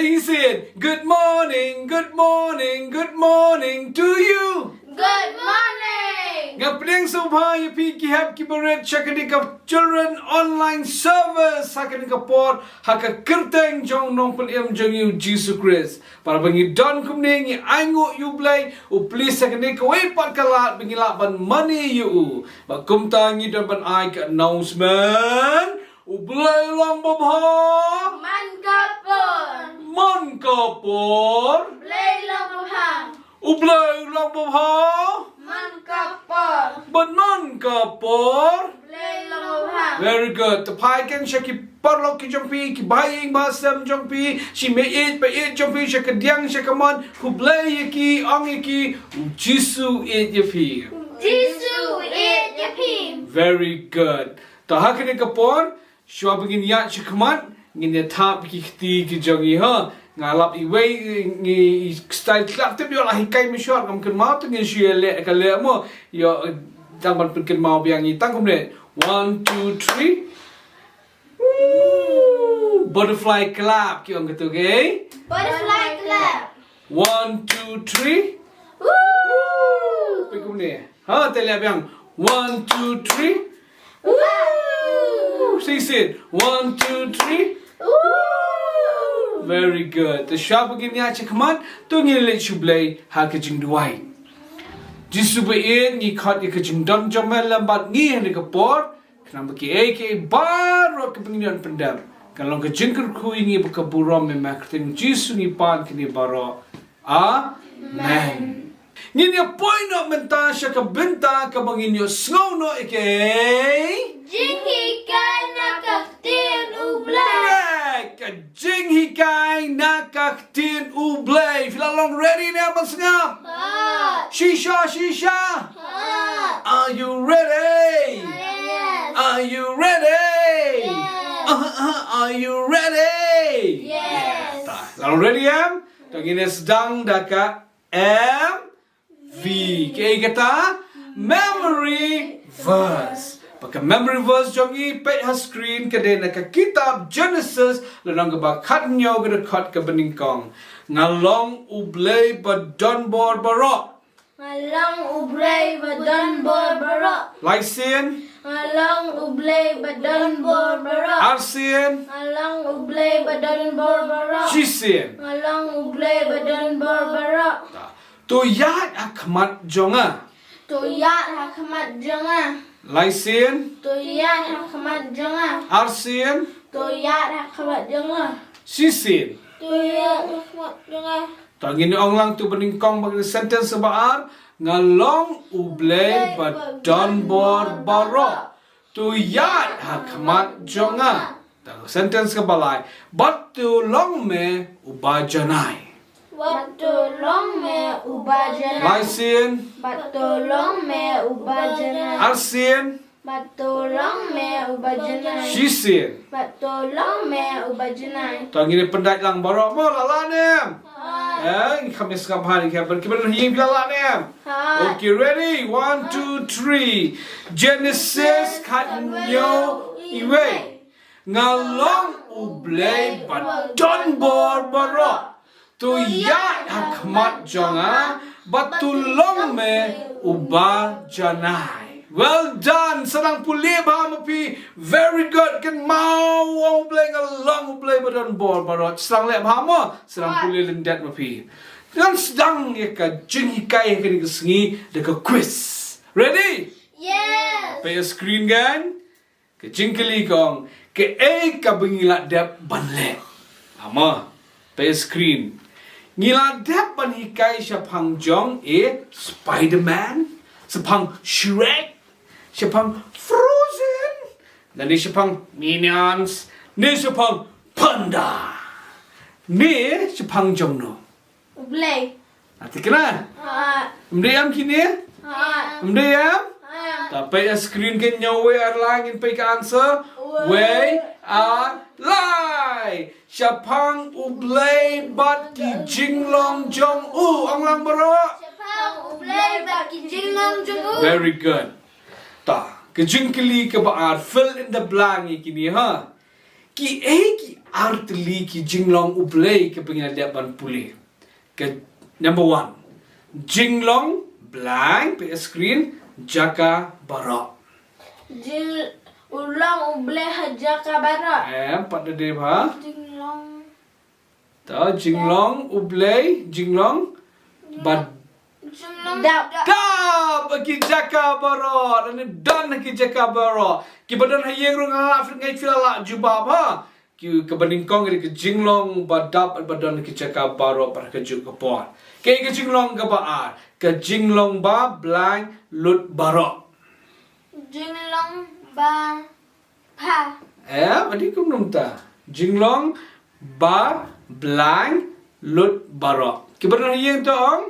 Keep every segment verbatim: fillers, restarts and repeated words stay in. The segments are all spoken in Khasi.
Shisien, good morning, good morning, good morning to you. Good morning. Nga pdiang sngewbha ïa phi ki hep ki barit sha kane ka children online service ha kane ka por ha ka kyrteng jong Nongpynim jong ngi u Jisu Khrist. Para ba ngi don kumne ngi ainguh ïa u Blei, u please ha kane kawei pat ka lad ba ngi lah ban mane ïa u. Ba kumta ngi don ban ai ka announcement. U Blei long babha. Man ka por. Man ka por. Blei long babha. U Blei long babha. Man ka por. Bad man ka por. Blei long babha. Very good. To phai ken sha ki paralok ki jong phi, ki bahaïing bahasem jong phi, shi meiieit paieit jong phi, sha ka diang sha ka mon, khublei ïa ki, ong ïa ki, u Jisu ïeit ïa phi. Jisu ïeit ïa phi. Very good. To ha kane ka por, shuwa ba ngin ïaid shakhmat, ngin ïa thap ki kti ki jong ngi ha. Nga lap iwei ngi style klap tip ïoh la hikai mashwar ngam kynmaw, to ngin shu ïa leh ka leh mo. Ïoh tang ban pynkynmaw biang ngi tang kumne. One, two, three. Woo! Butterfly clap ki ong katu ke. Butterfly clap. One, two, three. Woo! Phi kumne. Ha, te leh biang. One, two, three. Woo! Shisien. One, two, three. Woo! Very good. Te shuwa ba ngin ïaid shakhmat, to ngin leit sha u Blei ha ka jingduwai. Jisu baieit, ngi khot ïa ka jingdon jong me lem bad ngi ha kane ka por. Khnang ba kiei kiei baroh kiba ngi don pyndep kan long ka jingkyrkhu ïa ngi bad ka burom, ha ka kyrteng Jisu ngi pan kine baroh. Amen. Ngin ïa poi noh mynta sha ka bynta kaba ngin ïohsngew noh ïa ka. Jinghikai na ka ktien U Blei. Correct. Ka jinghikai na ka ktien U Blei. Phi la long ready ne em ban sngap? Hooid. Shisha, shisha. Hooid. Are you ready? Yes. Are you ready? Yes. Uh, uh, are you ready? Yes. Ta, la long ready em? To ngin ïa sdang da ka M V. Kaei kata? Memory verse. Bad ka memory verse jong ngi peit ha screen ka dei na ka kitab Genesis, lynnong kaba khathynñiew, ka dkhot kaba nyngkong. Nga long U Blei ba don bor baroh. Nga long U Blei ba don bor baroh. Lai sien. Nga long U Blei ba don bor baroh. Ar sien. Nga long U Blei ba don bor baroh. Shi sien. Nga long U Blei ba don bor baroh. Ta. To ïaid ha khmat jong nga. To ïaid ha khmat jong nga. Lai sien. To ïaid ha khmat jong nga. Ar sien. To ïaid ha khmat jong nga. Shi sien. To ïaid ha khmat jong nga. To ngin ong lang tu ba nyngkong bad ka sentence ba ar. Nga long U Blei ba don bor baroh. To ïaid ha khmat jong nga. Ta, sentence kaba lai. Bad to long me uba janai. Bad to long me uba janai. Lai sien. Bad to long me uba janai. Ar sien. Bad to long me uba janai. Shi sien. Bad to long me uba janai. To ngin ïa pyndait lang baroh mo, la lah ne em? Hooid. Eh, ngi kham ïa sngap bha, ngi kham ban, kiba don ha ïing phi la lah ne em? Hooid. Okay, ready? One, two, three. Genesis khathynñiew, iwei. Nga long U Blei ba don bor baroh. To ïaid ha khmat jong nga, bad to long me uba janai. Well done. Sa nang pule bha ma phi. Very good. Kynmaw, U Blei, nga long U Blei ba don bor baroh. Sa nang leh bha mo. Sa nang pule lyndet ma phi. Ngan sdang ïa ka jinghikai ha kane ka sngi da ka quiz. Ready? Yes. Peit ïa screen kan. Ka jingkylli ka ong, kaei kaba ngi la dep ban leh? Ama, peit ïa screen. Ngi la dep ban hikai shaphang jong i Spider-Man, shaphang Shrek, shaphang Frozen, lane shaphang Minions, ne shaphang Panda, ne shaphang jong no? U Blei. Ati kena? Ha. Ym dei em kine? Ha. Ym dei em? Ha. Ta peit ïa screen kan, ñiew wei ar lai, ngin peit ka answer. Wei. Wei ar lai. Shaphang U Blei bad ki jinglong jong u. Ong lang baroh. Shaphang U Blei bad ki jinglong jong u. Very good. Ta, ka jingkylli kaba ar, fill in the blank ïa kine ha. Ki ei ki artylli ki jinglong U Blei kiba ngi la dep ban pule? Ka number one, jinglong blank, peit ha screen, jaka baroh. Jing u long U Blei ha jaka baroh. Em, pat da dei ba? Jinglong. Ta jinglong U Blei, jinglong ba dap. Dap ha ki jaka baroh, lane don ha ki jaka baroh. Kiba don ha ïing ruh nga la phi, nga phi la lah jubab ha. Ki, kaba nyngkong ïa ka jinglong ba dap ba don ha ki jaka baroh, bad ka juh ka por. Ka, ka jinglong kaba ar, ka jinglong ba blank lut baroh. Jinglong ba pha. Eh, adi kumno mynta? Jinglong ba blank lut baroh. Kiba don ha ïing to ong?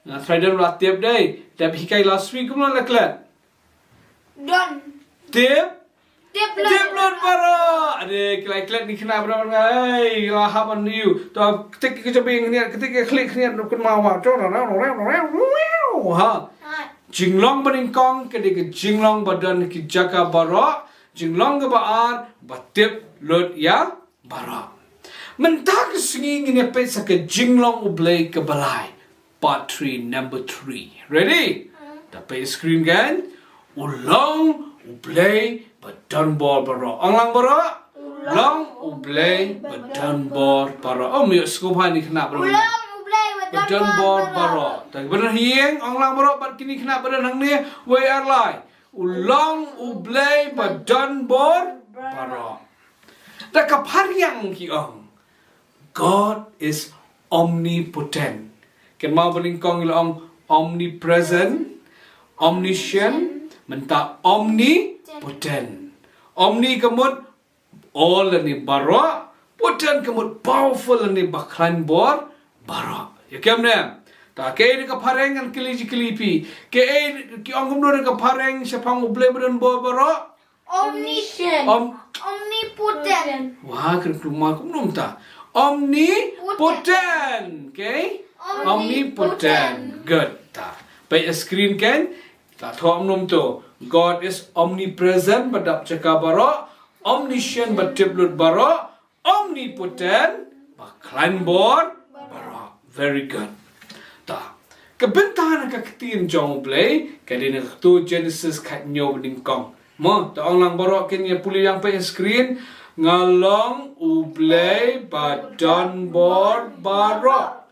Nga try don la tip dei. Dep hikai last week kumno la klet? Don. Tip? Tip lut. Tip lut baroh. Ade, ki la klet ni khynnah baroh nga. Hei, la hap ban ïoh. To, ktik ki jabi khyndiat, ktik ki khlieh khyndiat, nuk kun mawa. To, na, na, na, na, na, na, ha. Hai. Jinglong ba nyngkong ka dei ka jinglong ba don ha ki jaka baroh. Jinglong kaba ar, ba tip lut ïa baroh. Mynta ka sngi ngin ïa peit sa ka jinglong U Blei kaba lai. Part three, number three. Ready? Hmm. Da peit screen kan. U long U Blei ba don bor baroh. Ong lang baroh. U long U Blei ba don bor baroh. Oh, mih sngewbha ni khynnah baroh. U long U Blei ba don bor baroh. Te ba don ha ïing, ong lang baroh bad kine khynnah ba don hangne, wei ar lai. U long U Blei ba don bor baroh. Da ka phariang ki ong, God is omnipotent. Kynmaw ba nyngkong la ong omnipresent, omniscient, mynta omnipotent. Omni ka mut all lane baroh, potent ka mut powerful lane ba khlaiñ bor baroh. Ïa kem ne? Ta kaei ka phareng, ngan kylli, kylli phi. Kaei ki ong kumno ka phareng shaphang U Blei ba don bor baroh? Omniscient. Om- Omnipotent. Wah, kren kumno mynta? Omnipotent. Okay? Omnipotent. Good. Ta. Peit ha screen kan. Ta thoh kumno to. God is omnipresent, ba dap jaka baroh. Omniscient, ba tip lut baroh. Omnipotent, ba khlaiñ bor baroh. Very good. Ta. Ka bynta na ka ktien jong U Blei, ka dei na ka tu Genesis khathynñiew nyngkong. Mo, ta ong lang baroh, kin ïa pule lang peit ha screen. Nga long U Blei ba don bor baroh.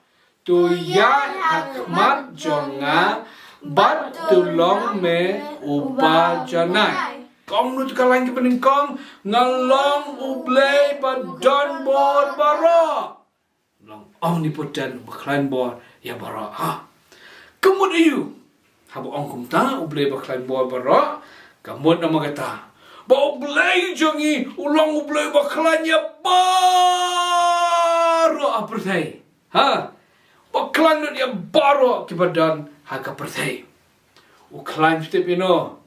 To ïaid ha khmat jong nga, bad to long me uba janai. Ka ong lut ka lain kaba nyngkong, nga long U Blei ba don bor baroh. Long omnipotent, ba khlaiñ bor ïa baroh. Ha. Ka mut aïu? Haba ong kumta, U Blei ba khlaiñ bor baroh, ka mut namar kata ba U Blei jong ngi u long U Blei ba khlaiñ ïa baroh ha pyrthei. Ha? Ba khlaiñ lut ïa baroh kiba don ha ka pyrthei. U khlaiñ, tip ïa no,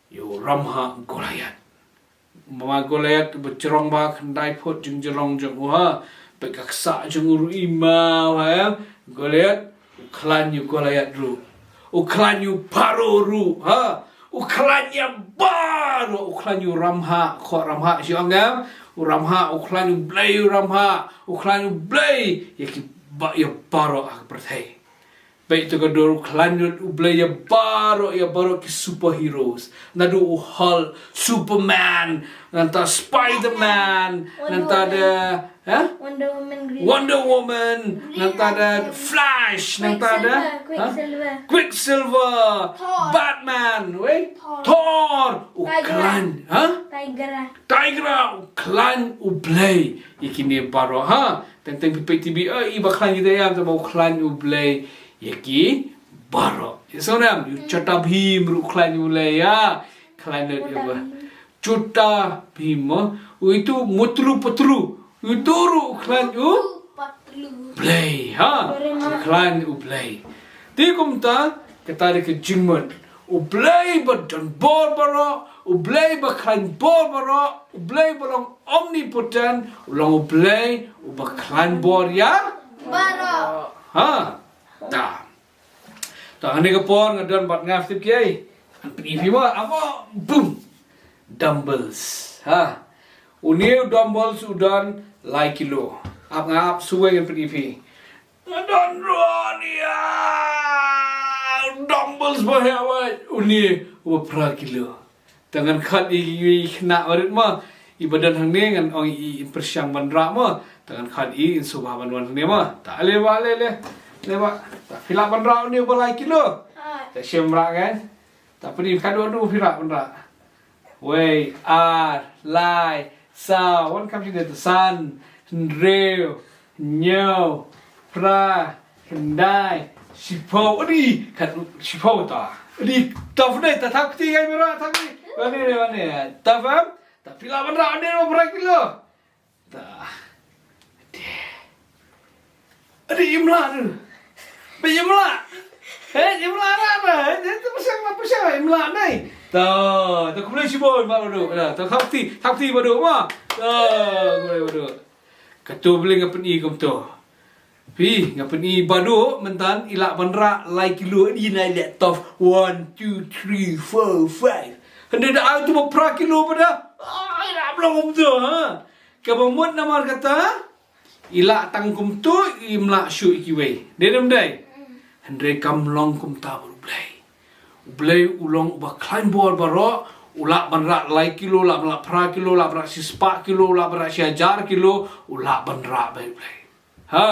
ïa u ramhah Goliath. Ma Goliath ba jrong ba khyndai phut jingjrong jong u, ha. Peit ka ksah jong u ruh i maw, ha. Goliath, u khlaiñ ïa u Goliath ruh. U khlaiñ ïa u Pharaoh ruh, ha. U khlaiñ ïa baroh, u khlaiñ ïa u ramhah, khoh ramhah shi ong em. U ramhah, u khlaiñ U Blei ïa u ramhah, u khlaiñ U Blei ïa ki ba, ïa baroh ha ka pyrthei. Peit to ka dur, u khlaiñ lut U Blei ïa baroh, ïa baroh ki superheroes. Naduh u Hulk, Superman, nangta Spider-Man, Wonder nangta Woman. Da, ha? Wonder Woman, Green Wonder Woman, Green nangta da Lantern. Flash, nangta da, Quicksilver, ha? Quicksilver. Quicksilver, Thor. Batman, wei? Thor. Thor, u Tigra. Khlaiñ, ha? Tigra. Tigra, u khlaiñ U Blei ïa kine baroh, ha? Teng teng phi peit T V, eh, i ba khlaiñ kita ïa, te ba u khlaiñ U Blei ïa ki baroh. Ïa sngewthuh, ïa u Chota Bheem ruh u khlaiñ U Blei ïa. Khlaiñ lut ïa ba. Chota Bheem, mo. U itu Motu Patlu. U itu ruh u khlaiñ U Blei, ha. U khlaiñ U Blei. Te kumta, kata dei ka jingmut. U Blei ba don bor baroh, U Blei ba khlaiñ bor baroh, U Blei ba long omnipotent, u long U Blei uba khlaiñ bor ïa baroh. Ha. Ta. Ta, hangne ka por nga don bad nga, tip kiei. Ngan pyni phi mo, amo, boom. Dumbbells. Ha. Une u dumbbells u don lai kilo. Ap nga ap suweng ngan pyni phi. Nga don ruh nia. Dumbbells ba heh wai. Une u ba phra kilo. Te ngan khot ïa i khynnah barit mo. I ba don hangne ngan ong i in pyrshang ban rah mo. Te ngan khot i in suba ban wan hangne mo. Ta le ba le le. Le ba. Ta phi lah ban rah une u ba lai kilo. Te shem rah kan. Ta pyni ka dua dua phi rah ban rah. Wei, ar, lai, saw, wan kam sini tu san, hynriew, hynñiew, phra, khyndai, shiphew, adi, kat shiphew ta. Adi, tough dei, ta thap kti kai mera, thap kti. Wan ni, wan ni, tough em? Ta phi lah ban rah, adi, phra kilo. Ta. Adi. Adi im lah tu. Ba im lah. Eh, im lah na na. Eh, tu pasang lah pasang im lah nai. Ta, ta kumlei shibun ba duk. Ta, ta thap kti, thap kti ba duk ma. Ta, kumlei ba duk. Katu beli nga pyni kumtu. Phi, nga pyni ba duk, mynta i lah ban rah lai kilo, adi nai leh tough. One, two, three, four, five. Hynrei da ai tu ba phra kilo ba da. Ai, da blong kumtu, ha. Kaba mut namar kata, i lah tang kumtu, im lah shuh ïa kiwei. Dei ne ym dei? Hynrei kam long kumta bad U Blei. U Blei u long uba khlaiñ bor baroh, u lah ban rah lai kilo, lah ban rah phra kilo, lah ban rah shispah kilo, lah ban rah shi hajar kilo, u lah ban rah bad U Blei. Ha,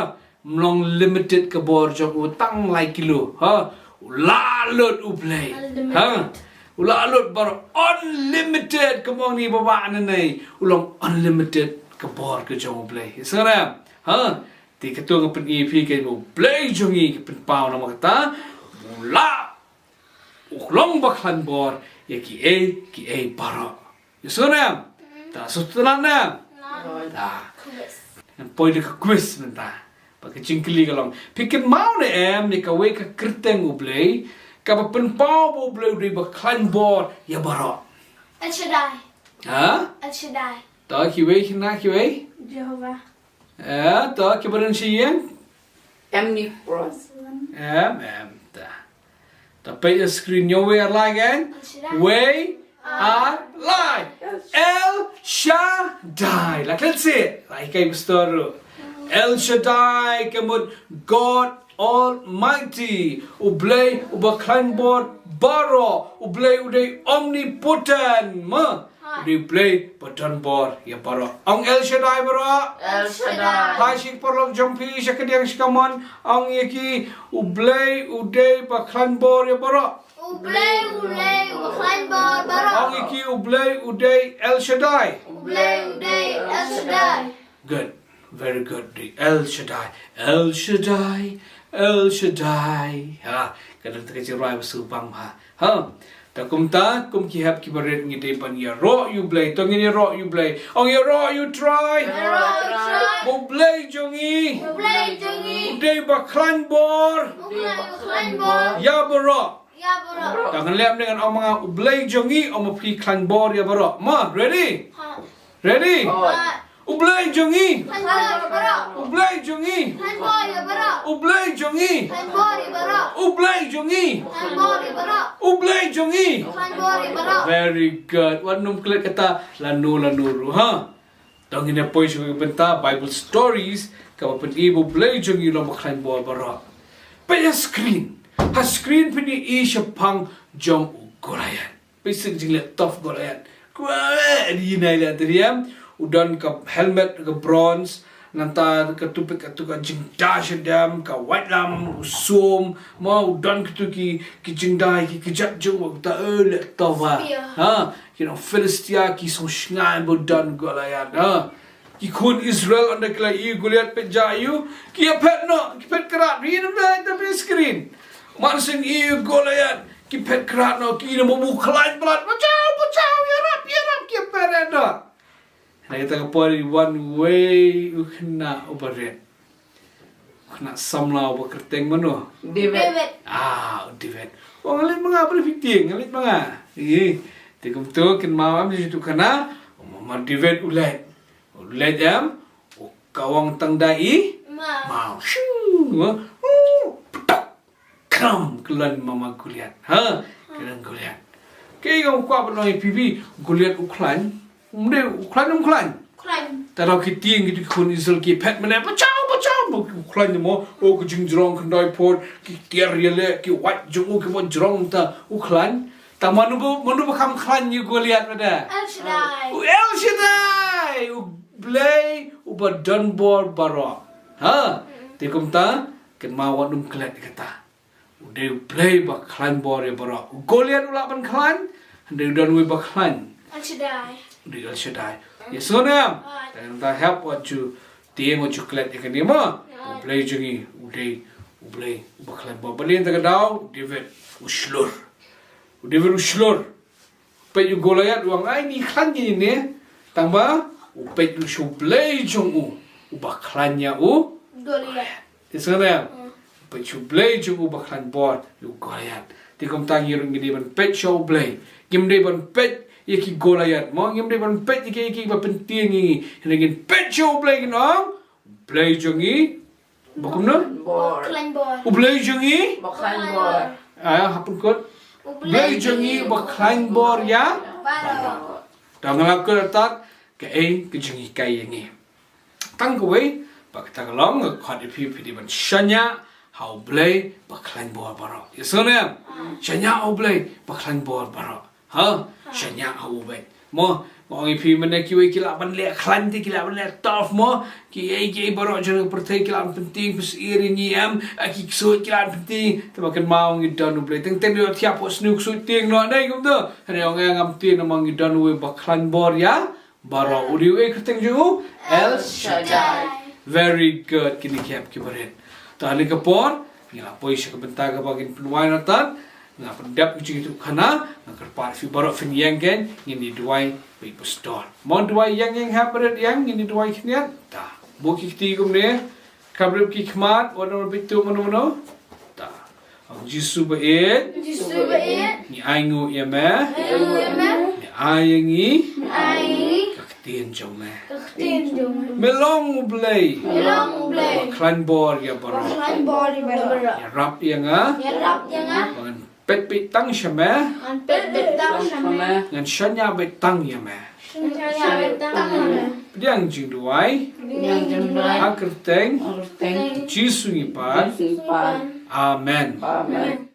ym long limited ka bor jong u tang lai kilo. Ha, u lah lut U Blei. Ha, u lah lut baroh unlimited ka mong ni ba ba ne nei. U long unlimited ka bor ka jong U Blei. Sngewrem. Ha, te katu nga pyni phi ka U Blei jong ngi ka pynpaw namar kata. U lah U long ba khlaiñ bor ïa kiei kiei baroh. Ïa sngewrem. Ta sngewtynnat ne? Ta. Ngan poi da ka quiz mynta. Ba ka jingkylli ka long, phi kynmaw ne em ïa kawei ka kyrteng U Blei kaba pynpaw ba U Blei u dei ba khlaiñ bor ïa baroh? El Shaddai. Ha? El Shaddai. Ta kiwei khynnah kiwei? Jehovah. Eh, to, kiba don shi ïing? Omnipresent. Em, em, ta. Ta peit ïa screen, ïa wei ar lai kan? Wei ar lai. El Shaddai. La klet sih. La hikai pastor ruh. El Shaddai, ka mut God Almighty. U Blei, uba khlaiñ bor baroh. U Blei u dei omnipotent. Ma? U dei U Blei ba don bor ïa baroh. Ong El Shaddai baroh. El Shaddai. Hai shi paralok jong phi sha kadiang sha kamon. Ong ïa ki, U Blei u dei ba khlaiñ bor ïa baroh. U Blei u dei ba khlaiñ bor baroh. Ong ïa ki, U Blei u dei El Shaddai. U Blei u dei El Shaddai. Good. Very good. Dei El Shaddai. El Shaddai. El Shaddai. Ha, ka don ta ka jingrwai ba sngewbang ha. Ha. Ta kumta, kum ki hep kiba rit ngi dei ban ïaroh ïa U Blei. To ngin ïaroh ïa U Blei. Ong ïaroh ïa U Trai. Ïaroh ïa U Trai. Ba U Blei jong ngi. U Blei jong ngi. U dei ba khlaiñ bor. U dei ba khlaiñ bor. Ïa baroh. Ïa baroh. Ta ngan leh mynne ngan ong ma nga U Blei jong ngi, ong ma phi khlaiñ bor ïa baroh. Ma, ready? Ha. Ready? Hooid. U Blei jong ngi. Khlaiñ bor ïa baroh. U Blei jong ngi. Khlaiñ bor ïa baroh. U Blei jong ngi. Khlaiñ bor ïa baroh. U Blei jong ngi. Khlaiñ bor ïa baroh. U Blei jong ngi. Khlaiñ bor ïa baroh. Very good. Wat nym klet kata lano lano ruh, ha. To ngin ïa poi sha ka bynta Bible stories kaba pyni ba U Blei jong ngi u long ba khlaiñ bor baroh. Peit ha screen. Ha screen phin ïohi shaphang jong u Goliath. Peit sha ka jingleh tough Goliath. Kwah, ïa nai leh tyriem. U don ka helmet ka bronze. Nangta katu peit katu ka jingdai shadem, ka waitlam, u sum. Ma u don katu ki, ki jingdai, ki kjat jong u, kata, eh, leh tough ba. Spear. Ha, ki nong Philistia, ki sngewsngaiñ ba u don Goliath. Ha. Ki khun Israel ynda ki la ïohi u Goliath peit ja ïa u, ki ïa phet noh, ki phet krad, ïa nang da, da peit screen. Man syn ïohi u Goliath, ki phet krad noh, ki ïa nang ba u khlaiñ blat, bachau, bachau, ïarap, ïarap, ki ïa phet noh. Hynrei kata ka por wan uwei u khynnah uba rit. U khynnah samla uba kyrteng mano? David. David. Ah, u David. Oh, nga leit ma nga, balei phi tieng, nga leit ma nga. Ï, te kumto kynmaw em, shi tu khynnah, u ma David u leit. U leit em, u kawang tang da i maw. Maw. Shu, uh, ptok. Kram, kyllon ma ma Goliath. Ha, kyllon Goliath. Ke nga kwah ban ong ïa phi, Goliath u khlaiñ. Um dei, u khlaiñ um khlaiñ. Khlaiñ. Te daw ki tieng ki khun Israel ki phet mynne, bachaw, bachaw, u khlaiñ mo, o ki jingjrong khyndai phot, ki tiar ïaleh, ki wait jong u kiba jrong ta, u khlaiñ. Te mano ba, mano ba kham khlaiñ ïa u Goliath mynne? El Shaddai. U El Shaddai, u Blei, uba don bor baroh. Ha? Te kumta, kynmaw wat nym klet ïa kata. U dei u Blei ba khlaiñ bor ïa baroh. U Goliath u lah ban khlaiñ, hynrei u don uwei ba khlaiñ. El Shaddai. U dei El Shaddai. Ïa sngewthuh em? Te ngan da hap wat ju tieng wat ju klet ïa kane mo. U Blei jong ngi, u dei u Blei uba khlaiñ bor. Balei te ka daw, David u shlur. U David u shlur. Peit u Goliath u ong ai ngi khlaiñ ïa ine. Tang ba, u peit u shu Blei jong u, uba khlaiñ ïa u. Goliath. Te sngewthuh em? Peit sha u Blei jong u ba khlaiñ bor ïa u Goliath. Te kumta ngi ruh ngim dei ban peit sha u Blei. Ngim dei ban peit ïa ki Goliath mo, ngim dei ban peit ïa ki, ïa ki ba pyntieng ïa ngi. Hynrei ngin peit sha u Blei, ngin ong, Blei jong ngi. Ba kumno? Bor. Khlaiñ bor. U Blei jong ngi. Ba khlaiñ bor. Ah, hap pynkut. U Blei jong ngi ba khlaiñ bor ïa baroh. Te nga la kut artat, kaei ka jinghikai ïa ngi. Tang kawei, ba kata ka long, nga khot ïa phi, phi dei ban shaniah ha u Blei ba khlaiñ bor baroh. Ïa sngewthuh em? Shaniah ha u Blei ba khlaiñ bor baroh. Ha? Shaniah ha u beit. Mo, nga ong ïa phi mynne kiwei ki lah ban leh khlaiñ te ki lah ban leh tough mo. Kiei kiei baroh jong ka pyrthei ki lah ban pyntieng pynshit ïa ngi em. Ah, ki ksuid ki lah ban pyntieng. Te ba kynmaw ngi don u Blei. Teng teng dei thiah pok sniew ksuid tieng noh dei kumto. Hynrei ong nga ngam tieng namar ngi don uwei ba khlaiñ bor ïa baroh. U dei uei kyrteng jong u? El Shaddai. Very good, kine ki hep ki barit. Te ha kane ka por, ngi la poi sha ka bynta kaba ngin pynduwai na tad, nga pyndep ka jingïathuhkhana, nga kyrpad phi baroh phin ïeng kein, ngin ïa duwai bad u pastor. Mo duwai ïeng ïeng hep barit ïeng, ngin ïa duwai khyndiat. Ta. Buh ki kti kumne, khapbrip ki khmat, wat nym peit to mano mano. Ta. Ong Jisu ba ïeit. Jisu ba ïeit. Ngi ainguh ïa me. Ainguh ïa me. Ngi ai ïa ngi. Ngi ai ïa ngi. Ka ktien jong me. Ka ktien jong me. Me long u Blei. Me long u Blei. Ba khlaiñ bor ïa baroh. Ba khlaiñ bor ïa baroh. Ïarap ïa nga. Ïarap ïa nga. Ba ngan peit beit tang sha me. Ngan peit beit tang sha me. Ngan shaniah beit tang ïa me. Pdiang jingduwai. Pdiang jingduwai. Ha kyrteng. Ha kyrteng. Jisu ngi pan. Jisu ngi pan. Amen. Amen.